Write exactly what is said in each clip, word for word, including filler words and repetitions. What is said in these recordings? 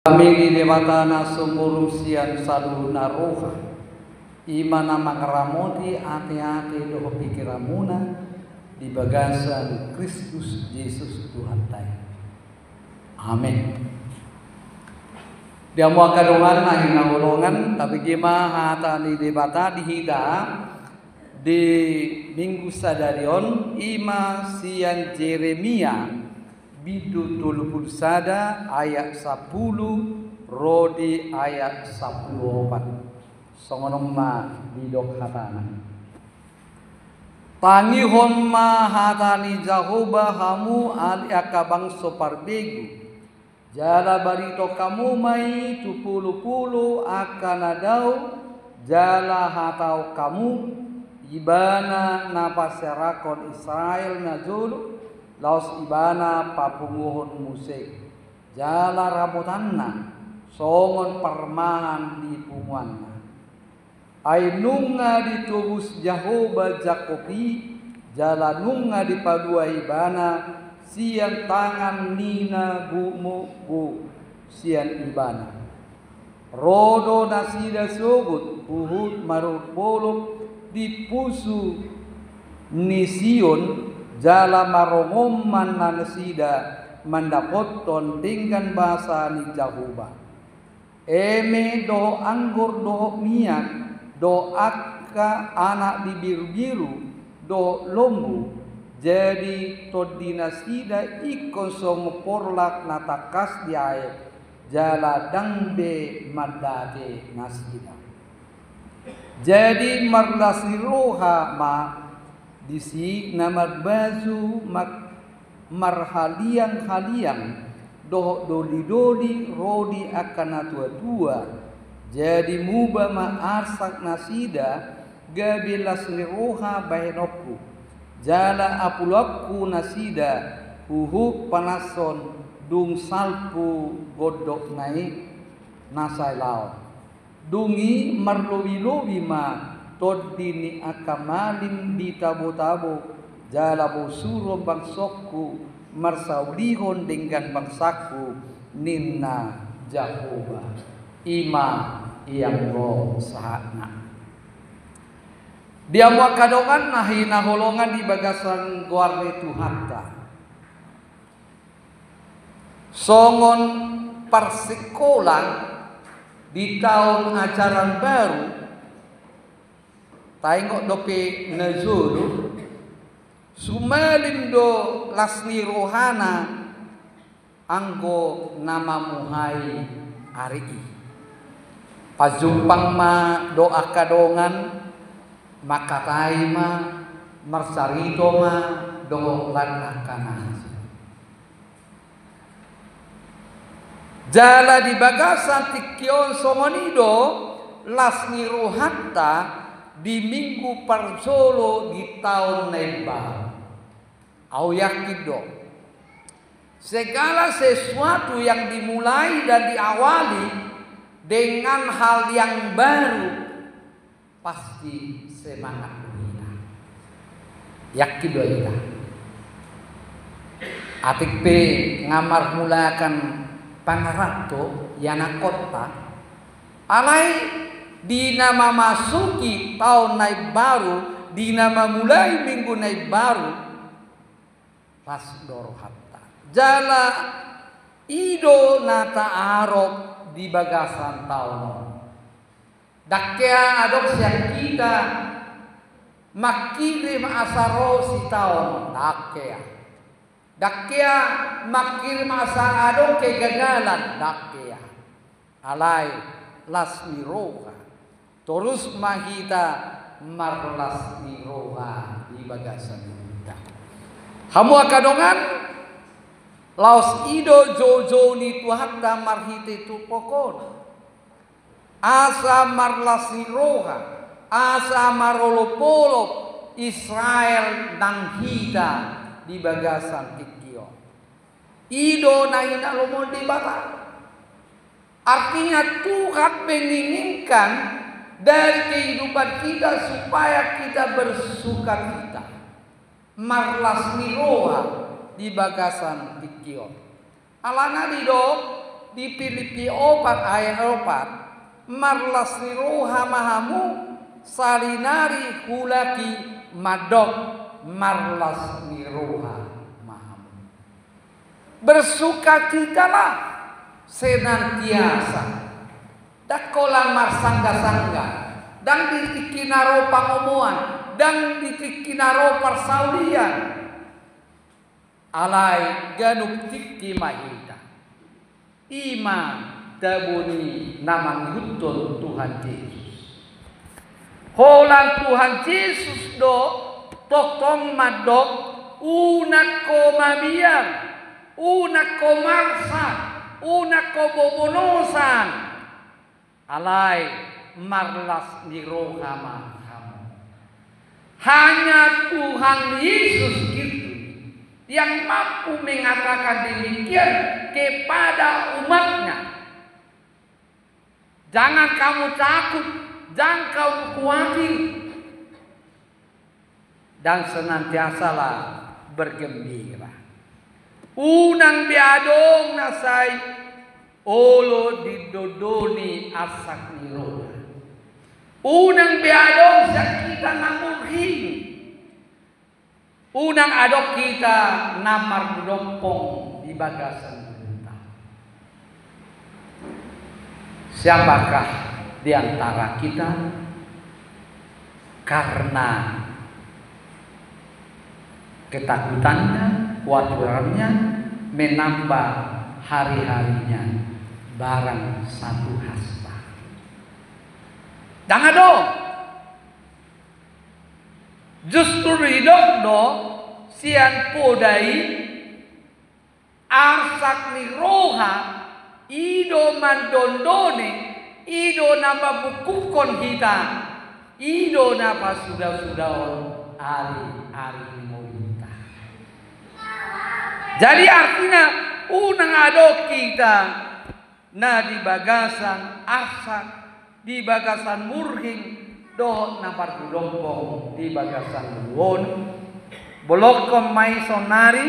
Dame ni Debata na sumurung sian saluhutna roha, i ma na mangaramoti ateate dohot pingkiranmuna di bagasan Kristus Jesus Tuhanta i. Amen. Di hamu angka dongan na hinaholongan, tabege ma hata ni Debata di hita di Minggu sadari on, i ma sian Jeremia bindu tolu pulu sada ayat sampulu ro di ayat sampulu opat. Songon on ma didok hatana. Tangihon ma hata ni Jahowa hamu ale angka bangso parbegu, jala barito hamu ma i tu pulu-pulu angka na dao, jala hatahon hamu, Ibana na paserakon Israel na jolo, laos Ibana papunguhon muse, jala ramotanna songon parmahan di punguanna. Ai nunga ditobus Jahowa Jakob i, jala nunga dipalua Ibana sian tangan ni na gumogmo sian Ibana. Ro do nasida sogot huhut marolopolop di pusu ni Sion, jala marongoman nasida mandapothon denggan basa ni Jahowa. Eme dohot anggor dohot miak, dohot angka anak di birubiru dohot lombu, jadi tondi nasida ingkon songon porlak na tangkas di aek, jala ndang be mandate nasida. Jadi marlas ni roha ma disi na marbaju ma-, marhalianghaliang dohot dolidoli ro di angka natuatua. Jadi muba ma arsak nasida gabe las ni roha bahenonku, jala apulonku nasida huhut panashon dung salpu gondokna i na sai laon. Dung i marlobilobi ma tondi ni angka malim di tabotabo, jala bosuron bangsongku marsaulihon denggan bangsangku, ninna Jahowa. I ma i anggo sahatna. Di hamu angka dongan na hinaholongan di bagasan goar ni Tuhanta. Songon parsikola di taon ajaran baru, taingot dope na jolo, sumalim do las ni rohana anggo na mamuhai ari i. Pajumpang ma do angka dongan, mangkatai ma, marsarito ma dohot lan angka na asing. Jala di bagasan tingki on songon i do las ni rohanta di minggu parjolo di taon na imbaru. Au yakin do, segala sesuatu yang dimulai dan diawali dengan hal yang baru, pasti semangat do hita. Yakin do hita. Atik pe nga marmulakan pangaranto ianakhonta, alai di na mamasuki taon na imbaru, di na mamulai minggu na imbaru, las do rohanta. Jala i do na taarop di bagasan taon on. Ndang hea adong sian hita mangkirim asa ro sitaon, ndang hea. Ndang hea mangkirim asa adong kegagalan, ndang hea. Alai las ni roha. Torus ma hita marlas ni roha di bagasan hita. Hamu angka dongan, laos i do joujou ni Tuhanta marhite turpuk on. Asa marlas ni roha, asa marolopolop Israel nang hita di bagasan tingki on. I do na hinalomohon Debata. Artinya Tuhan menginginkan dari kehidupan kita supaya kita bersukacita. Marlas ni roha di bagasan tingki on. Alana didok Di Pilippi opat ayat opat, marlas ni roha ma hamu, sarinari huulaki mandok marlas ni roha ma hamu. Bersukacitalah senantiasa. Ndang holan marsanggasangga, ndang di tingki na ro pangomoan, ndang di tingki na ro parsaulian. Alai ganup tingki ma hita. I ma tabo ni na mangihuthon Tuhan Jesus. Holan Tuhan Jesus do tongtong mandok, unang ho mabiar, unang ho marsak, unang ho bobonosan. Alai marlas ni roha ma hamu. Hanya Tuhan Yesus Kristus yang mampu mengatakan demikian kepada umat-Nya. Jangan kamu takut, jangan kamu khawatir. Dan senantiasalah bergembira. Unang be adong na sai olo didondoni arsak ni roha. Unang be adong sian hita na murhing. Unang adong hita na mardompong di bagasan ngolunta. Siapakah di antara kita karena ketakutannya, khawatirnya menambah hari-harinya barang satu hasta? Ndang adong. Justru didok do sian poda i, arsak ni roha i do mandondoni, i do na mambungkuhon hita, i do na pasudasudahon ari-ari ni ngolunta. Jadi artina unang adong hita na di bagasan arsak, di bagasan murhing, dohot na mardompong di bagasan ngolu on. Bolongkon ma i saonari,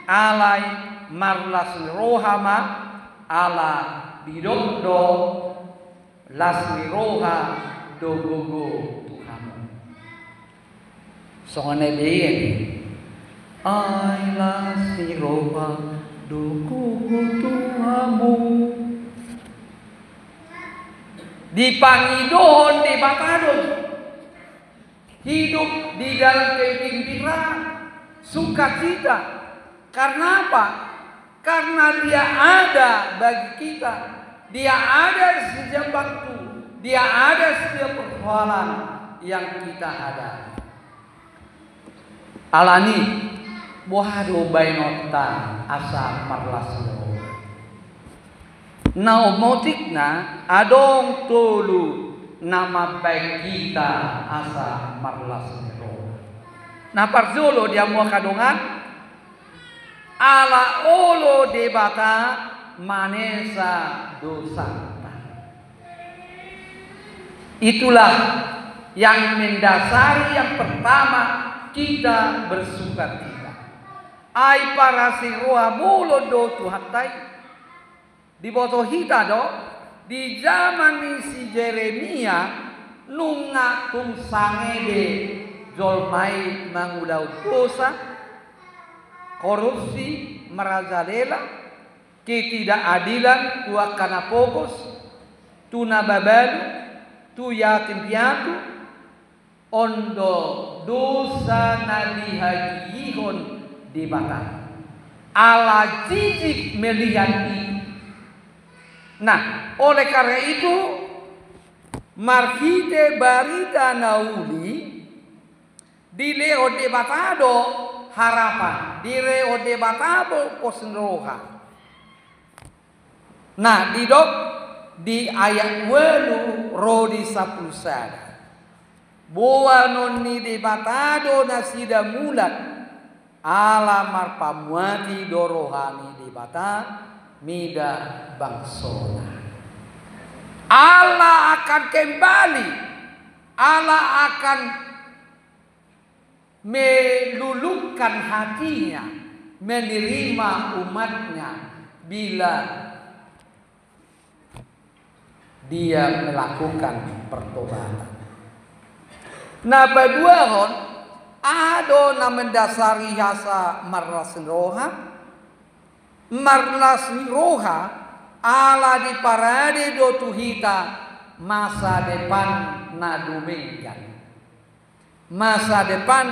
alai marlas ni roha ma, ala didok do las ni roha do gogo tu hamu. Songon i do i. Ai las ni roha do gogo tu hamu. Dipangidohon Debata do hidup di dalam kegembiraan, sukacita. Karena apa? Karena Dia ada bagi kita. Dia ada setiap waktu. Dia ada setiap persoalan yang kita hadapi. Alani, boha do baenonta asa marlas ni roha? Na omotikna adong tolu na mambaen hita asa marlas ni roha. Na parjolo di hamu angka dongan, ala olo Debata manesa dosanta. Itulah yang mendasari yang pertama kita bersukacita. Ai parasi roha bolon do Tuhanta i. Diboto hita do, di jaman ni si Jeremia, nunga tung sangebe jolma i mangulahon dosa, korupsi, merajalela, ketidakadilan tu angka na pogos, tu na mabalu, tu yatim piatu, on do dosa na dihagigihon Debata. Ala jijik melihat itu. Nah, oleh karena itu, marhite barita na uli, dilehon Debata do harapan, dilehon Debata do pos ni roha. Nah, didok di ayat ualu ro di sampulu sada. Boanon ni Debata do nasida mulak, ala marpamuati do roha ni Debata mida bangsona. Allah akan kembali, Allah akan meluluhkan hatinya menerima umatnya bila dia melakukan pertobatan. Na paduahon, aha do na mendasari asa marlas ni roha? Marlas ni roha ala diparade do tu hita masa depan na dumenggan. Masa depan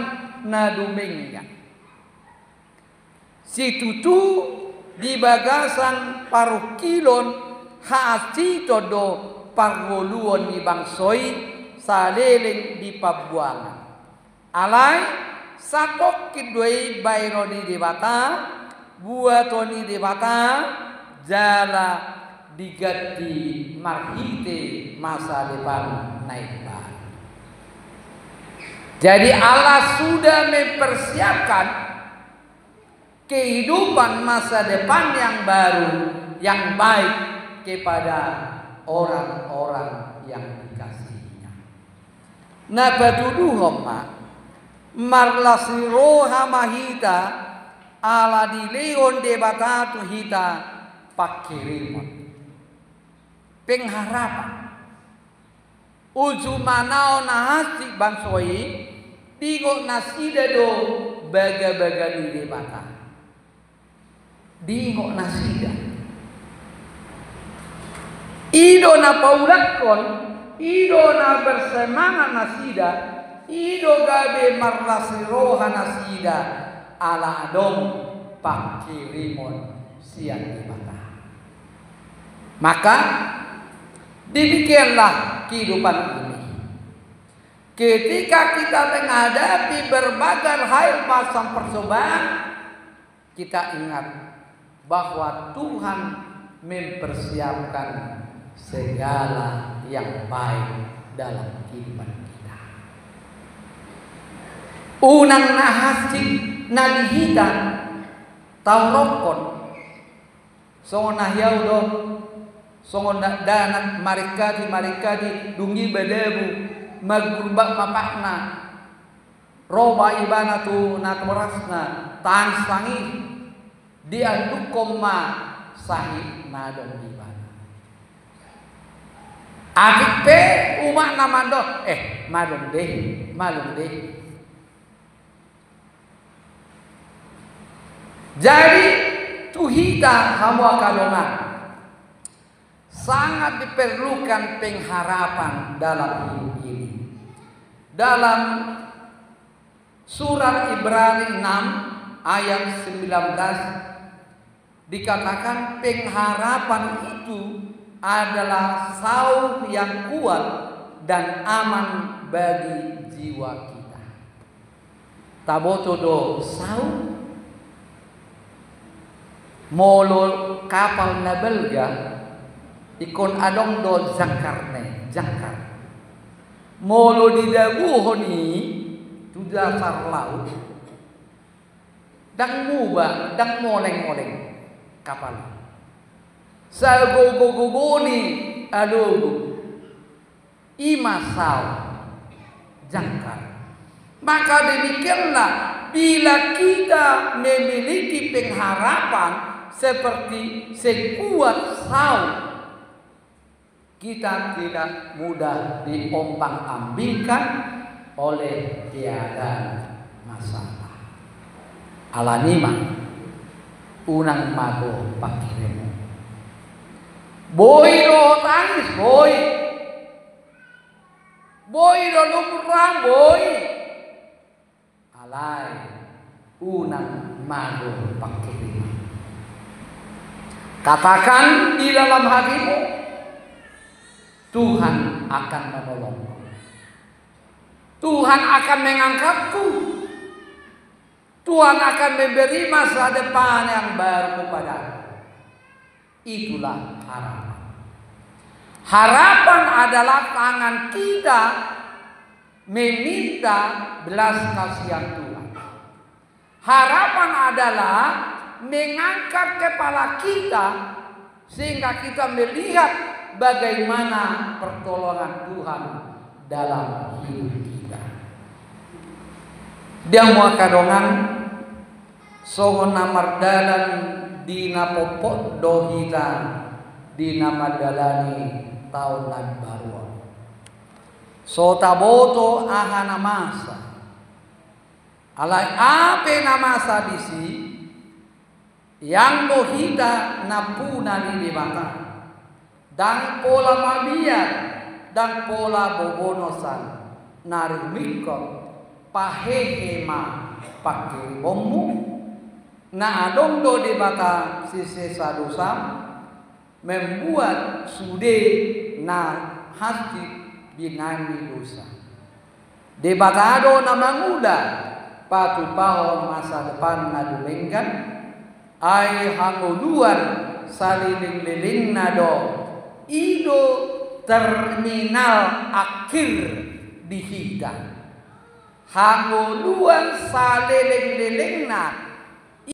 na dumenggan. Situtu di bagasan parungkilon hahansiton do parngoluon ni bangso i saleleng di pambuangan. Alai satongkin do i bahenon ni Debata, buaton ni Debata, jala diganti marhite masa depan na imbaru. Jadi Allah sudah mempersiapkan kehidupan masa depan yang baru, yang baik kepada orang-orang yang dikasihinya. Na patuduhon ma, marlas ni roha ma hita ala dilehon Debata tu hita pangkirimon, pengharapan. Uju manaon na hansit bangso i, diingot nasida do bagabaga ni Debata. Diingot nasida. I do na paulakkon, i do na bersemangat nasida, i do gabe marlas ni roha nasida, ala adong pangkirimon sian Debata. Maka demikianlah kehidupan ini. Ketika kita menghadapi berbagai hal macam percobaan, kita ingat bahwa Tuhan mempersiapkan segala yang baik dalam kehidupan kita. Unang na hansit na di hita taulakkon. Songon na hiau do, songon na dakdanak, maringkati, maringkati, dung i badabu, magurbak ma patna, ro ma ibana tu natorasna, tangis sangihut, diandukkon ma sangihut na adong di ibana. Atik pe umakna mandok, eh, malum do i, malum do i. Jadi, tu hita hamu angka dongan, sangat diperlukan pengharapan dalam hidup ini. Dalam surat Ibrani enam ayat sembilan belas, dikatakan pengharapan itu adalah sauh yang kuat dan aman bagi jiwa kita. Taboto do sauh? Molo kapal na balga, ingkon adong do jangkarna i, jangkar. Molo didabuhon i tu dasar laut, ndang muba, ndang moleng-moleng kapal i. Sagogo-gogo ni alogo, i ma sauh, jangkar. Maka demikianlah, bila kita memiliki pengharapan seperti sekuat sauh, kita tidak mudah diombang-ambingkan oleh keadaan masalah. Alani i ma, unang mago pangkirimon. Boi do tangis, boi. Boi do lumrah, boi. Alai unang mago pangkirimon. Katakan di dalam hatimu, Tuhan akan menolongku. Tuhan akan mengangkatku. Tuhan akan memberi masa depan yang baru kepadaku. Itulah harapan. Harapan adalah tangan kita meminta belas kasihan Tuhan. Harapan adalah mengangkat kepala kita sehingga kita melihat bagaimana pertolongan Tuhan dalam hidup kita. Di hamu angka dongan, songon na mardalan di na pompot do hita di na mandalani taon na baru on. So taboto aha na masa. Alai aha pe na masa disi, ianggo hita nampuna ni Debata, ndang pola mabiar, ndang pola bobonosan, na rumingkot pahehe ma pangkirimonmu, na adong do Debata sisesa dosam, membuat sude na hansit binanga ni dosa. Debata do na mangula patupahon masa depan na dumenggan, ai hangoluan salelenglelengna do, i do terminal akhir di hita. Hangoluan salelenglelengna